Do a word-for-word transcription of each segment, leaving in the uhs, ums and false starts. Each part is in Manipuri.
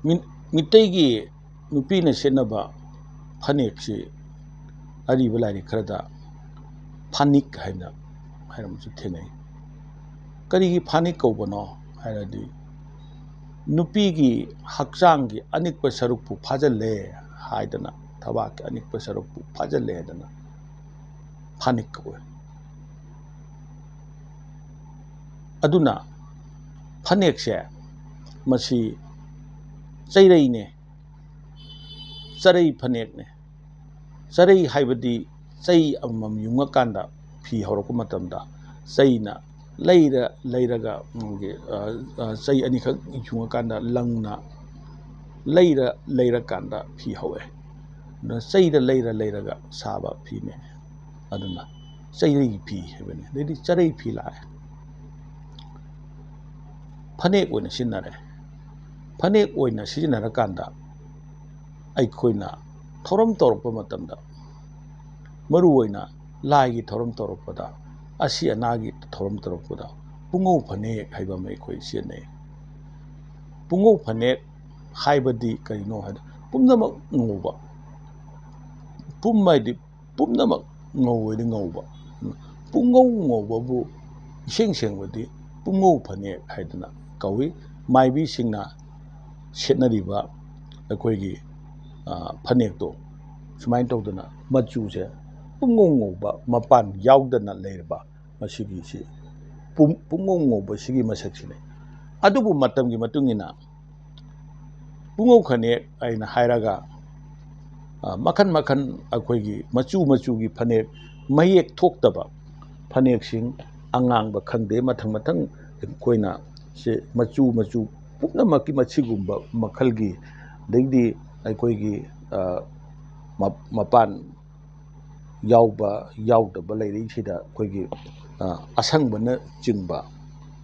ꯃꯤ-, ꯃꯤꯇꯩꯒꯤ ꯅꯨꯄꯤꯅ ꯁꯦꯠꯅꯕ ꯐꯅꯦꯛꯁꯤ ꯑꯔꯤꯕ ꯂꯥꯏꯔꯤꯛ ꯈꯔꯗ ꯐꯥꯅꯤꯛ ꯍꯥꯏꯅ ꯍꯥꯏꯔꯝꯕꯁꯨ ꯊꯦꯡꯅꯩ꯫ ꯀꯔꯤꯒꯤ ꯐꯥꯅꯤꯛ ꯀꯧꯕꯅꯣ ꯍꯥꯏꯔꯗꯤ, ꯅꯨꯄꯤꯒꯤ ꯍꯛꯆꯥꯡꯒꯤ ꯑꯅꯤꯛꯄ ꯁꯔꯨꯛꯄꯨ ꯐꯥꯖꯤꯜꯂꯦ ꯍꯥꯏꯗꯅ, ꯊꯕꯥꯛꯀꯤ ꯑꯅꯤꯛꯄ ꯁꯔꯨꯛꯄꯨ ꯐꯥꯖꯤꯜꯂꯦ ꯍꯥꯏꯗꯅ ꯐꯥꯅꯤꯛ ꯀꯧꯋꯦ꯫ ꯑꯗꯨꯅ ꯐꯅꯦꯛꯁꯦ ꯃꯁꯤ ꯆꯩꯔꯩꯅꯦ, ꯆꯔꯩ ꯐꯅꯦꯛꯅꯦ꯫ ꯆꯔꯩ ꯍꯥꯏꯕꯗꯤ ꯆꯩ ꯑꯃꯃꯝ ꯌꯨꯡꯉꯀꯥꯟꯗ ꯐꯤ ꯍꯧꯔꯛꯄ ꯃꯇꯝꯗ ꯆꯩꯅ ꯂꯩꯔ ꯂꯩꯔꯒ, ꯎꯝ, ꯑ, ꯑ, ꯆꯩ ꯑꯅꯤꯈꯛ ꯌꯨꯡꯉꯀꯥꯟꯗ ꯂꯪꯅ ꯂꯩꯔ ꯂꯩꯔꯀꯥꯟꯗ ꯐꯤ ꯍꯧꯋꯦ꯫ ꯑꯗꯨꯅ ꯆꯩꯗ ꯂꯩꯔ ꯂꯩꯔꯒ ꯁꯥꯕ ꯐꯤꯅꯦ꯫ ꯑꯗꯨꯅ ꯆꯩꯔꯩ ꯐꯤ ꯍꯥꯏꯕꯅꯤ꯫ ꯑꯗꯩꯗꯤ ꯆꯔꯩ ꯐꯤ ꯂꯥꯛꯑꯦ꯫ ꯐꯅꯦꯛ ꯑꯣꯏꯅ ꯁꯤꯖꯤꯟꯅꯔꯦ꯫ ꯐꯅꯦꯛ ꯑꯣꯏꯅ ꯁꯤꯖꯤꯟꯅꯔꯀꯥꯟꯗ ꯑꯩꯈꯣꯏꯅ ꯊꯧꯔꯝ ꯇꯧꯔꯛꯄ ꯃꯇꯝꯗ, ꯃꯔꯨꯑꯣꯏꯅ ꯂꯥꯏꯒꯤ ꯊꯧꯔꯝ ꯇꯧꯔꯛꯄꯗ, ꯑꯁꯤ ꯑꯅꯥꯒꯤ ꯊꯧꯔꯝ ꯇꯧꯔꯛꯄꯗ ꯄꯨꯡꯉꯧ ꯐꯅꯦꯛ ꯍꯥꯏꯕ ꯑꯃ ꯑꯩꯈꯣꯏ ꯁꯤꯖꯤꯟꯅꯩ꯫ ꯄꯨꯡꯉꯧ ꯐꯅꯦꯛ ꯍꯥꯏꯕꯗꯤ ꯀꯔꯤꯅꯣ ꯍꯥꯏꯕꯗ, ꯄꯨꯝꯅꯃꯛ ꯉꯧꯕ, ꯄꯨꯝ ꯍꯥꯏꯗꯤ ꯄꯨꯝꯅꯃꯛ ꯉꯧꯕꯗꯤ ꯉꯧꯕ, ꯄꯨꯡꯉꯧ ꯉꯧꯕꯕꯨ ꯏꯁꯦꯡ ꯁꯦꯡꯕꯗꯤ ꯄꯨꯡꯉꯧ ꯐꯅꯦꯛ ꯍꯥꯏꯗꯅ ꯀꯧꯏ꯫ ꯃꯥꯏꯕꯤꯁꯤꯡꯅ ꯁꯦꯠꯅꯔꯤꯕ ꯑꯩꯈꯣꯏꯒꯤ, ꯑ, ꯐꯅꯦꯛꯇꯣ ꯁꯨꯃꯥꯏꯅ ꯇꯧꯗꯅ ꯃꯆꯨꯁꯦ ꯄꯨꯡꯉꯧ ꯉꯧꯕ, ꯃꯄꯥꯟ ꯌꯥꯎꯗꯅ ꯂꯩꯔꯕ, ꯃꯁꯤꯒꯤꯁꯤ ꯄꯨꯡ-, ꯄꯨꯡꯉꯧ ꯉꯧꯕꯁꯤꯒꯤ ꯃꯁꯛꯁꯤꯅꯤ꯫ ꯑꯗꯨꯕꯨ ꯃꯇꯝꯒꯤ ꯃꯇꯨꯡ ꯏꯟꯅ ꯄꯨꯡꯉꯧ ꯐꯅꯦꯛ ꯍꯥꯏꯅ ꯍꯥꯏꯔꯒ, ꯑ, ꯃꯈꯟ ꯃꯈꯟ ꯑꯩꯈꯣꯏꯒꯤ ꯃꯆꯨ ꯃꯆꯨꯒꯤ ꯐꯅꯦꯛ, ꯃꯌꯦꯛ ꯊꯣꯛꯇꯕ ꯐꯅꯦꯛꯁꯤꯡ, ꯑꯉꯥꯡꯕ ꯈꯪꯗꯦ, ꯃꯊꯪ ꯃꯊꯪ ꯑꯩꯈꯣꯏꯅ ꯁꯤ ꯃꯆꯨ ꯃꯆꯨ ꯄꯨꯝꯅꯃꯛꯀꯤ ꯃꯁꯤꯒꯨꯝꯕ ꯃꯈꯜꯒꯤ, ꯑꯗꯩꯗꯤ ꯑꯩꯈꯣꯏꯒꯤ, ꯑ, ꯃ-, ꯃꯄꯥꯟ ꯌꯥꯎꯕ ꯌꯥꯎꯗꯕ ꯂꯩꯔꯛꯏꯁꯤꯗ ꯑꯩꯈꯣꯏꯒꯤ, ꯑ, ꯑꯁꯪꯕꯅꯆꯤꯡꯕ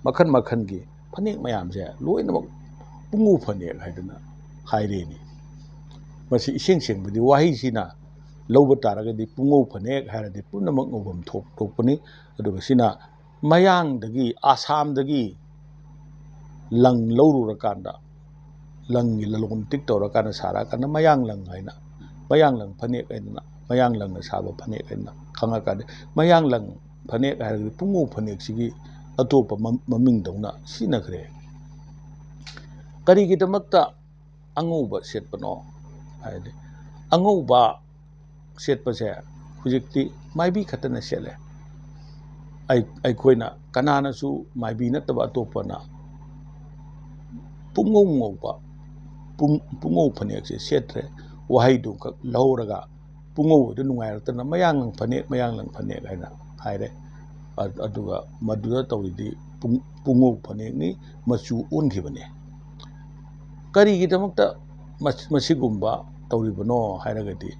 ꯃꯈꯜ ꯃꯈꯜꯒꯤ ꯐꯅꯦꯛ ꯃꯌꯥꯝꯁꯦ ꯂꯣꯏꯅꯃꯛ ꯄꯨꯡꯉꯧ ꯐꯅꯦꯛ ꯍꯥꯏꯗꯅ ꯍꯥꯏꯔꯦꯅꯦ꯫ ꯃꯁꯤ ꯏꯁꯦꯡ ꯁꯦꯡꯕꯗꯤ ꯋꯥꯍꯩꯁꯤꯅ ꯂꯧꯕ ꯇꯥꯔꯒꯗꯤ ꯄꯨꯡꯉꯧ ꯐꯅꯦꯛ ꯍꯥꯏꯔꯗꯤ ꯄꯨꯝꯅꯃꯛ ꯉꯧꯐꯝ ꯊꯣꯛ-, ꯊꯣꯛꯄꯅꯤ꯫ ꯑꯗꯨꯒ ꯁꯤꯅ ꯃꯌꯥꯡꯗꯒꯤ, ꯑꯁꯥꯝꯗꯒꯤ ꯂꯪ ꯂꯧꯔꯨꯔꯀꯥꯟꯗ ꯂꯪꯒꯤ ꯂꯂꯣꯟ ꯏꯇꯤꯛ ꯇꯧꯔꯀꯥꯟꯗ ꯁꯥꯔꯛꯑꯀꯥꯟꯗ ꯃꯌꯥꯡ ꯂꯪ ꯍꯥꯏꯅ, ꯃꯌꯥꯡ ꯂꯪ ꯐꯅꯦꯛ ꯍꯥꯏꯗꯅ, ꯃꯌꯥꯡ ꯂꯪꯅ ꯁꯥꯕ ꯐꯅꯦꯛ ꯍꯥꯏꯅ ꯈꯪꯉꯀꯥꯟꯗ, ꯃꯌꯥꯡ ꯂꯪ ꯐꯅꯦꯛ ꯍꯥꯏꯔꯒꯗꯤ ꯄꯨꯡꯉꯧ ꯐꯅꯦꯛꯁꯤꯒꯤ ꯑꯇꯣꯞꯄ ꯃ-, ꯃꯃꯤꯡꯗꯧꯅ ꯁꯤꯖꯤꯟꯅꯈ꯭ꯔꯦ꯫ ꯀꯔꯤꯒꯤꯗꯃꯛꯇ ꯑꯉꯧꯕ ꯁꯦꯠꯄꯅꯣ ꯍꯥꯏꯔꯗꯤ, ꯑꯉꯧꯕ ꯁꯦꯠꯄꯁꯦ ꯍꯧꯖꯤꯛꯇꯤ ꯃꯥꯏꯕꯤ ꯈꯛꯇꯅ ꯁꯦꯠꯂꯦ꯫ ꯑꯩ-, ꯑꯩꯈꯣꯏꯅ ꯀꯅꯥꯅꯁꯨ ꯃꯥꯏꯕꯤ ꯅꯠꯇꯕ ꯑꯇꯣꯞꯄꯅ ꯄꯨꯡꯉꯧ ꯉꯧꯕ, ꯄꯨꯡ-, ꯄꯨꯡꯉꯧ ꯐꯅꯦꯛꯁꯦ ꯁꯦꯠꯇ꯭ꯔꯦ꯫ ꯋꯥꯍꯩꯗꯨ ꯈꯛ ꯂꯧꯔꯒ ꯄꯨꯡꯉꯧꯕꯗꯨ ꯅꯨꯡꯉꯥꯏꯔꯛꯇꯅ "ꯃꯌꯥꯡꯂꯪ ꯐꯅꯦꯛ, ꯃꯌꯥꯡꯂꯪ ꯐꯅꯦꯛ" ꯍꯥꯏꯅ ꯍꯥꯏꯔꯦ꯫ ꯑ-, ꯑꯗꯨꯒ ꯃꯗꯨꯗ ꯇꯧꯔꯤꯗꯤ ꯄꯨꯡ-, ꯄꯨꯡꯉꯧ ꯐꯅꯦꯛꯅꯤ, ꯃꯆꯨ ꯑꯣꯟꯈꯤꯕꯅꯤ꯫ ꯀꯔꯤꯒꯤꯗꯃꯛꯇ ꯃꯁ-, ꯃꯁꯤꯒꯨꯝꯕ ꯇꯧꯔꯤꯕꯅꯣ ꯍꯥꯏꯔꯒꯗꯤ,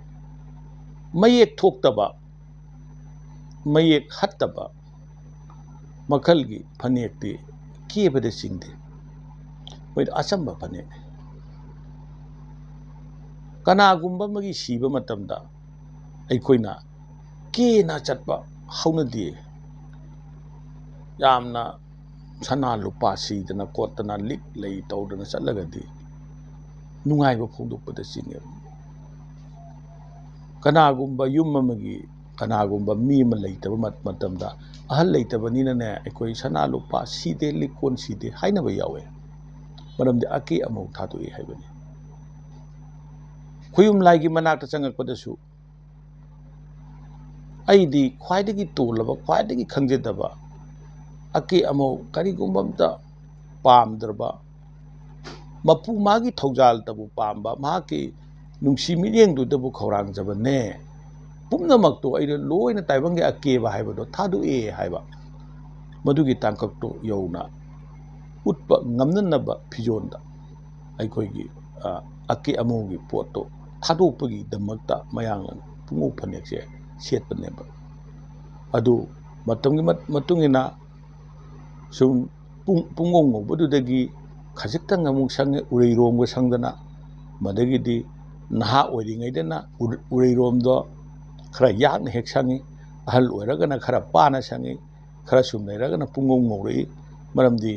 ꯃꯌꯦꯛ ꯊꯣꯛꯇꯕ, ꯃꯌꯦꯛ ꯍꯠꯇꯕ ꯃꯈꯜꯒꯤ ꯐꯅꯦꯛꯇꯤ ꯀꯦꯕꯗ ꯆꯤꯡꯗꯦ꯫ ꯃꯣꯏꯗꯤ ꯑꯆꯝꯕ ꯐꯅꯦꯛꯅꯤ꯫ ꯀꯅꯥꯒꯨꯝꯕ ꯑꯃꯒꯤ ꯁꯤꯕ ꯃꯇꯝꯗ ꯑꯩꯈꯣꯏꯅ ꯀꯦꯅ ꯆꯠꯄ ꯍꯧꯅꯗꯦ꯫ ꯌꯥꯝꯅ ꯁꯅꯥ ꯂꯨꯄꯥ ꯁꯤꯗꯅ ꯈꯣꯠꯇꯅ, ꯂꯤꯛ ꯂꯩ ꯇꯧꯗꯅ ꯆꯠꯂꯒꯗꯤ ꯅꯨꯡꯉꯥꯏꯕ ꯐꯣꯡꯗꯣꯛꯄꯗ ꯆꯤꯡꯉꯦꯕ꯫ ꯀꯅꯥꯒꯨꯝꯕ ꯌꯨꯝ ꯑꯃꯒꯤ, ꯀꯅꯥꯒꯨꯝꯕ ꯃꯤ ꯑꯃ ꯂꯩꯇꯕ ꯃꯠ-, ꯃꯇꯝꯗ, "ꯑꯍꯜ ꯂꯩꯇꯕꯅꯤꯅꯅꯦ, ꯑꯩꯈꯣꯏ ꯁꯅꯥ ꯂꯨꯄꯥ ꯁꯤꯗꯦ, ꯂꯤꯛ ꯀꯣꯟ ꯁꯤꯗꯦ" ꯍꯥꯏꯅꯕ ꯌꯥꯎꯋꯦ꯫ ꯃꯔꯝꯗꯤ ꯑꯀꯦ ꯑꯃꯧ ꯊꯥꯗꯣꯛꯏ ꯍꯥꯏꯕꯅꯤ꯫ ꯈꯨꯌꯨꯝ ꯂꯥꯏꯒꯤ ꯃꯅꯥꯛꯇ ꯆꯪꯉꯛꯄꯗꯁꯨ ꯑꯩꯗꯤ ꯈ꯭ꯋꯥꯏꯗꯒꯤ ꯇꯣꯜꯂꯕ, ꯈ꯭ꯋꯥꯏꯗꯒꯤ ꯈꯪꯖꯗꯕ, ꯑꯀꯦ ꯑꯃꯧ ꯀꯔꯤꯒꯨꯝꯕ ꯑꯝꯇ ꯄꯥꯝꯗ꯭ꯔꯕ, ꯃꯄꯨ ꯃꯥꯒꯤ ꯊꯧꯖꯥꯜꯇꯕꯨ ꯄꯥꯝꯕ, ꯃꯍꯥꯛꯀꯤ ꯅꯨꯡꯁꯤ ꯃꯤꯠꯌꯦꯡꯗꯨꯗꯕꯨ ꯈꯧꯔꯥꯡꯖꯕꯅꯦ꯫ ꯄꯨꯝꯅꯃꯛꯇꯣ ꯑꯩꯅ ꯂꯣꯏꯅ ꯇꯥꯏꯕꯪꯒꯤ ꯑꯀꯦꯕ ꯍꯥꯏꯕꯗꯣ ꯊꯥꯗꯣꯛꯑꯦ ꯍꯥꯏꯕ, ꯃꯗꯨꯒꯤ ꯇꯥꯡꯀꯛꯇꯣ ꯌꯧꯅ ꯎꯠꯄ ꯉꯝꯅꯅꯕ ꯐꯤꯖꯣꯜꯗ ꯑꯩꯈꯣꯏꯒꯤ, ꯑ, ꯑꯀꯦ ꯑꯃꯧꯒꯤ ꯄꯣꯠꯇꯣ ꯊꯥꯗꯣꯛꯄꯒꯤꯗꯃꯛꯇ ꯃꯌꯥꯡꯅ ꯄꯨꯡꯉꯧ ꯐꯅꯦꯛꯁꯦ ꯁꯦꯠꯄꯅꯦꯕ꯫ ꯑꯗꯨ ꯃꯇꯝꯒꯤ ꯃꯠ-, ꯃꯇꯨꯡ ꯏꯟꯅ ꯁꯨꯝ ꯄꯨꯡ-, ꯄꯨꯡꯉꯧ ꯉꯧꯕꯗꯨꯗꯒꯤ ꯈꯖꯤꯛꯇꯪ ꯑꯃꯨꯛ ꯁꯪꯉꯦ, ꯎꯔꯩꯔꯣꯝꯒ ꯁꯪꯗꯅ, ꯃꯗꯒꯤꯗꯤ ꯅꯍꯥ ꯑꯣꯏꯔꯤꯉꯩꯗꯅ ꯎꯔ-, ꯎꯔꯩꯔꯣꯝꯗꯣ ꯈꯔ ꯌꯥꯛꯅ ꯍꯦꯛ ꯁꯪꯉꯤ, ꯑꯍꯜ ꯑꯣꯏꯔꯒꯅ ꯈꯔ ꯄꯥꯅ ꯁꯪꯉꯤ, ꯈꯔ ꯁꯨꯝ ꯂꯩꯔꯒꯅ ꯄꯨꯡꯉꯧ ꯉꯧꯔꯛꯏ꯫ ꯃꯔꯝꯗꯤ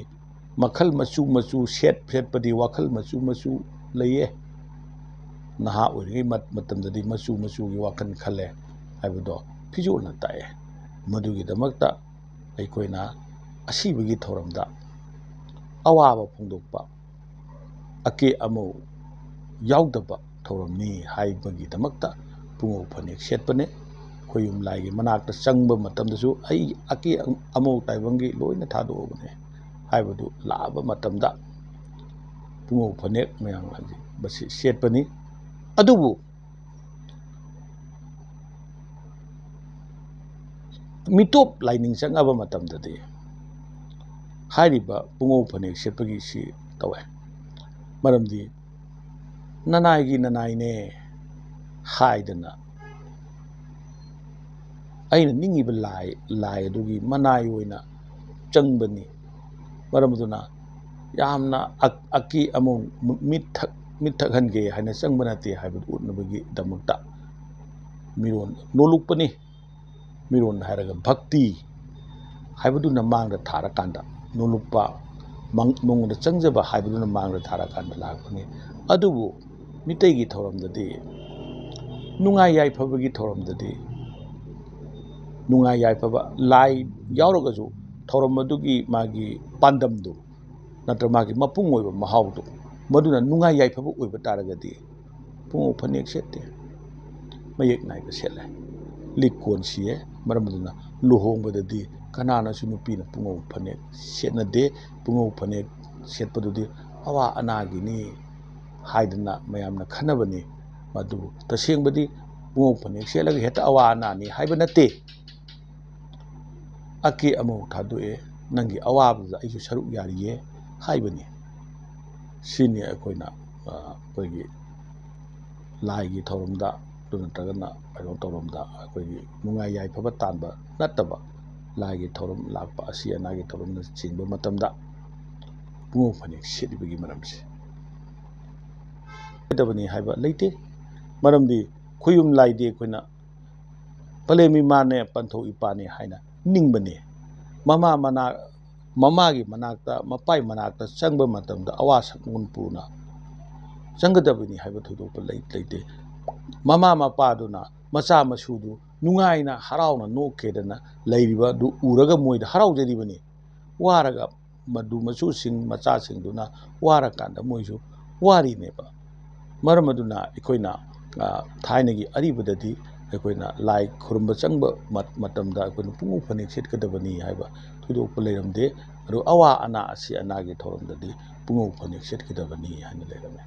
ꯃꯈꯜ ꯃꯆꯨ ꯃꯆꯨ ꯁꯦꯠ ꯁꯦꯠꯄꯗꯤ ꯋꯥꯈꯜ ꯃꯆꯨ ꯃꯆꯨ ꯂꯩꯌꯦ꯫ ꯅꯍꯥ ꯑꯣꯏꯔꯤꯉꯩ ꯃꯠ-, ꯃꯇꯝꯗꯗꯤ ꯃꯆꯨ ꯃꯆꯨꯒꯤ ꯋꯥꯈꯜ ꯈꯜꯂꯦ ꯍꯥꯏꯕꯗꯣ ꯐꯤꯖꯣꯜꯅ ꯇꯥꯛꯑꯦ꯫ ꯃꯗꯨꯒꯤꯗꯃꯛꯇ ꯑꯩꯈꯣꯏꯅ ꯑꯁꯤꯕꯒꯤ ꯊꯧꯔꯝꯗ ꯑꯋꯥꯕ ꯐꯣꯡꯗꯣꯛꯄ, ꯑꯀꯦ ꯑꯃꯧ ꯌꯥꯎꯗꯕ ꯊꯧꯔꯝꯅꯤ ꯍꯥꯏꯕꯒꯤꯗꯃꯛꯇ ꯄꯨꯡꯉꯧ ꯐꯅꯦꯛ ꯁꯦꯠꯄꯅꯦ꯫ ꯈꯣꯌꯨꯝ ꯂꯥꯏꯒꯤ ꯃꯅꯥꯛꯇ ꯆꯪꯕ ꯃꯇꯝꯗꯁꯨ ꯑꯩ ꯑꯀꯦ ꯑꯃꯧ ꯇꯥꯏꯕꯪꯒꯤ ꯂꯣꯏꯅ ꯊꯥꯗꯣꯛꯑꯕꯅꯦ ꯍꯥꯏꯕꯗꯨ ꯂꯥꯛꯑꯕ ꯃꯇꯝꯗ ꯄꯨꯡꯉꯧ ꯐꯅꯦꯛ ꯃꯌꯥꯝ ꯍꯥꯏꯁꯦ ꯃꯁꯤ ꯁꯦꯠꯄꯅꯤ꯫ ꯑꯗꯨꯕꯨ ꯃꯤꯇꯣꯞ ꯂꯥꯏꯅꯤꯡ ꯆꯪꯉꯕ ꯃꯇꯝꯗꯗꯤ ꯍꯥꯏꯔꯤꯕ ꯄꯨꯡꯉꯧ ꯐꯅꯦꯛ ꯁꯦꯠꯄꯒꯤꯁꯤ ꯇꯧꯋꯦ꯫ ꯃꯔꯝꯗꯤ ꯅꯅꯥꯏꯒꯤ ꯅꯅꯥꯏꯅꯦ ꯍꯥꯏꯗꯅ ꯑꯩꯅ ꯅꯤꯡꯉꯤꯕ ꯂꯥꯏ, ꯂꯥꯏ ꯑꯗꯨꯒꯤ ꯃꯅꯥꯏ ꯑꯣꯏꯅ ꯆꯪꯕꯅꯤ꯫ ꯃꯔꯝ ꯑꯗꯨꯅ ꯌꯥꯝꯅ ꯑ-, ꯑꯀꯤ ꯑꯃꯧ ꯃꯤꯠ ꯊꯛ-, ꯃꯤꯠ ꯊꯛꯍꯟꯒꯦ ꯍꯥꯏꯅ ꯆꯪꯕ ꯅꯠꯇꯦ ꯍꯥꯏꯕꯗꯨ ꯎꯠꯅꯕꯒꯤꯗꯃꯛꯇ ꯃꯤꯔꯣꯟ ꯅꯣꯂꯨꯛꯄꯅꯤ꯫ ꯃꯤꯔꯣꯟ ꯍꯥꯏꯔꯒ ꯚꯛꯇꯤ ꯍꯥꯏꯕꯗꯨꯅ ꯃꯥꯡꯗ ꯊꯥꯔꯀꯥꯟꯗ, ꯅꯣꯂꯨꯛꯄ ꯃꯪ-, ꯃꯉꯣꯟꯗ ꯆꯪꯖꯕ ꯍꯥꯏꯕꯗꯨꯅ ꯃꯥꯡꯗ ꯊꯥꯔꯀꯥꯟꯗ ꯂꯥꯛꯄꯅꯤ꯫ ꯑꯗꯨꯕꯨ ꯃꯤꯇꯩꯒꯤ ꯊꯧꯔꯝꯗꯗꯤ, ꯅꯨꯡꯉꯥꯏ ꯌꯥꯏꯐꯕꯒꯤ ꯊꯧꯔꯝꯗꯗꯤ, ꯅꯨꯡꯉꯥꯏ ꯌꯥꯏꯐꯕ ꯂꯥꯏ ꯌꯥꯎꯔꯒꯁꯨ ꯊꯧꯔꯝ ꯑꯗꯨꯒꯤ ꯃꯥꯒꯤ ꯄꯥꯟꯗꯝꯗꯨ ꯅꯠꯇ꯭ꯔꯒ ꯃꯥꯒꯤ ꯃꯄꯨꯡ ꯑꯣꯏꯕ ꯃꯍꯥꯎꯗꯨ, ꯃꯗꯨꯅ ꯅꯨꯡꯉꯥꯏ ꯌꯥꯏꯐꯕ ꯑꯣꯏꯕ ꯇꯥꯔꯒꯗꯤ ꯄꯨꯡꯉꯧ ꯐꯅꯦꯛ ꯁꯦꯠꯇꯦ, ꯃꯌꯦꯛ ꯅꯥꯏꯕ ꯁꯦꯠꯂꯦ꯫ ꯂꯤꯛ ꯀꯣꯟ ꯁꯤꯌꯦ, ꯃꯔꯝ ꯑꯗꯨꯅ ꯂꯨꯍꯣꯡꯕꯗꯗꯤ ꯀꯅꯥꯅꯁꯨ ꯅꯨꯄꯤꯅ ꯄꯨꯡꯉꯧ ꯐꯅꯦꯛ ꯁꯦꯠꯅꯗꯦ꯫ ꯄꯨꯡꯉꯧ ꯐꯅꯦꯛ ꯁꯦꯠꯄꯗꯨꯗꯤ ꯑꯋꯥ ꯑꯅꯥꯒꯤꯅꯤ ꯍꯥꯏꯗꯅ ꯃꯌꯥꯝꯅ ꯈꯟꯅꯕꯅꯤ꯫ ꯑꯗꯨꯕꯨ ꯇꯁꯦꯡꯕꯗꯤ ꯄꯨꯡꯉꯧ ꯐꯅꯦꯛ ꯁꯦꯠꯂꯒ ꯍꯦꯛꯇ ꯑꯋꯥ ꯑꯅꯥꯅꯤ ꯍꯥꯏꯕ ꯅꯠꯇꯦ꯫ ꯑꯀꯦ ꯑꯃꯧ ꯊꯥꯗꯣꯛꯑꯦ, ꯅꯪꯒꯤ ꯑꯋꯥꯕꯗꯨꯗ ꯑꯩꯁꯨ ꯁꯔꯨꯛ ꯌꯥꯔꯤꯌꯦ ꯍꯥꯏꯕꯅꯤ꯫ ꯁꯤꯅꯤ ꯑꯩꯈꯣꯏꯅ, ꯑ, ꯑꯩꯈꯣꯏꯒꯤ ꯂꯥꯏꯒꯤ ꯊꯧꯔꯝꯗ, ꯑꯗꯨ ꯅꯠꯇ꯭ꯔꯒꯅ ꯀꯩꯅꯣ ꯊꯧꯔꯝꯗ, ꯑꯩꯈꯣꯏꯒꯤ ꯅꯨꯡꯉꯥꯏ ꯌꯥꯏꯐꯕ ꯇꯥꯟꯕ ꯅꯠꯇꯕ ꯂꯥꯏꯒꯤ ꯊꯧꯔꯝ ꯂꯥꯛꯄ, ꯑꯁꯤ ꯑꯅꯥꯒꯤ ꯊꯧꯔꯝꯅ ꯆꯤꯡꯕ ꯃꯇꯝꯗ ꯄꯨꯡꯉꯧ ꯐꯅꯦꯛ ꯁꯦꯠꯂꯤꯕꯒꯤ ꯃꯔꯝꯁꯦ꯫ ꯁꯦꯠꯇꯕꯅꯤ ꯍꯥꯏꯕ ꯂꯩꯇꯦ꯫ ꯃꯔꯝꯗꯤ ꯈꯣꯌꯨꯝ ꯂꯥꯏꯗꯤ ꯑꯩꯈꯣꯏꯅ ꯄꯂꯦꯝ ꯏꯃꯥꯅꯦ, ꯄꯟꯊꯧ ꯏꯄꯥꯅꯦ ꯍꯥꯏꯅ ꯅꯤꯡꯕꯅꯤ꯫ ꯃꯃꯥ ꯃꯅꯥ ꯃꯃꯥꯒꯤ ꯃꯅꯥꯛꯇ, ꯃꯄꯥꯏ ꯃꯅꯥꯛꯇ ꯆꯪꯕ ꯃꯇꯝꯗ ꯑꯋꯥ ꯁꯛꯃꯣꯟ ꯄꯨꯅ ꯆꯪꯒꯗꯕꯅꯤ ꯍꯥꯏꯕ ꯊꯣꯏꯗꯣꯛꯄ ꯂꯩ-, ꯂꯩꯇꯦ꯫ ꯃꯃꯥ ꯃꯄꯥꯗꯨꯅ ꯃꯆꯥ ꯃꯁꯨꯗꯨ ꯅꯨꯡꯉꯥꯏꯅ ꯍꯔꯥꯎꯅ ꯅꯣꯛꯈꯦꯗꯅ ꯂꯩꯔꯤꯕ ꯑꯗꯨ ꯎꯔꯒ ꯃꯣꯏꯗ ꯍꯔꯥꯎꯖꯔꯤꯕꯅꯤ꯫ ꯋꯥꯔꯒ ꯃꯗꯨ ꯃꯆꯨꯁꯤꯡ ꯃꯆꯥꯁꯤꯡꯗꯨꯅ ꯋꯥꯔꯀꯥꯟꯗ ꯃꯣꯏꯁꯨ ꯋꯥꯔꯤꯅꯦꯕ꯫ ꯃꯔꯝ ꯑꯗꯨꯅ ꯑꯩꯈꯣꯏꯅ, ꯑ, ꯊꯥꯏꯅꯒꯤ ꯑꯔꯤꯕꯗꯗꯤ ꯑꯩꯈꯣꯏꯅ ꯂꯥꯏ ꯈꯨꯔꯨꯝꯕ ꯆꯪꯕ ꯃꯠ-, ꯃꯇꯝꯗ ꯑꯩꯈꯣꯏꯅ ꯄꯨꯡꯉꯧ ꯐꯅꯦꯛ ꯁꯦꯠꯀꯗꯕꯅꯤ ꯍꯥꯏꯕ ꯊꯣꯏꯗꯣꯛꯄ ꯂꯩꯔꯝꯗꯦ꯫ ꯑꯗꯨ ꯑꯋꯥ ꯑꯅꯥ ꯑꯁꯤ ꯑꯅꯥꯒꯤ ꯊꯧꯔꯝꯗꯗꯤ ꯄꯨꯡꯉꯧ ꯐꯅꯦꯛ ꯁꯦꯠꯀꯗꯕꯅꯤ ꯍꯥꯏꯅ ꯂꯩꯔꯝꯃꯦ꯫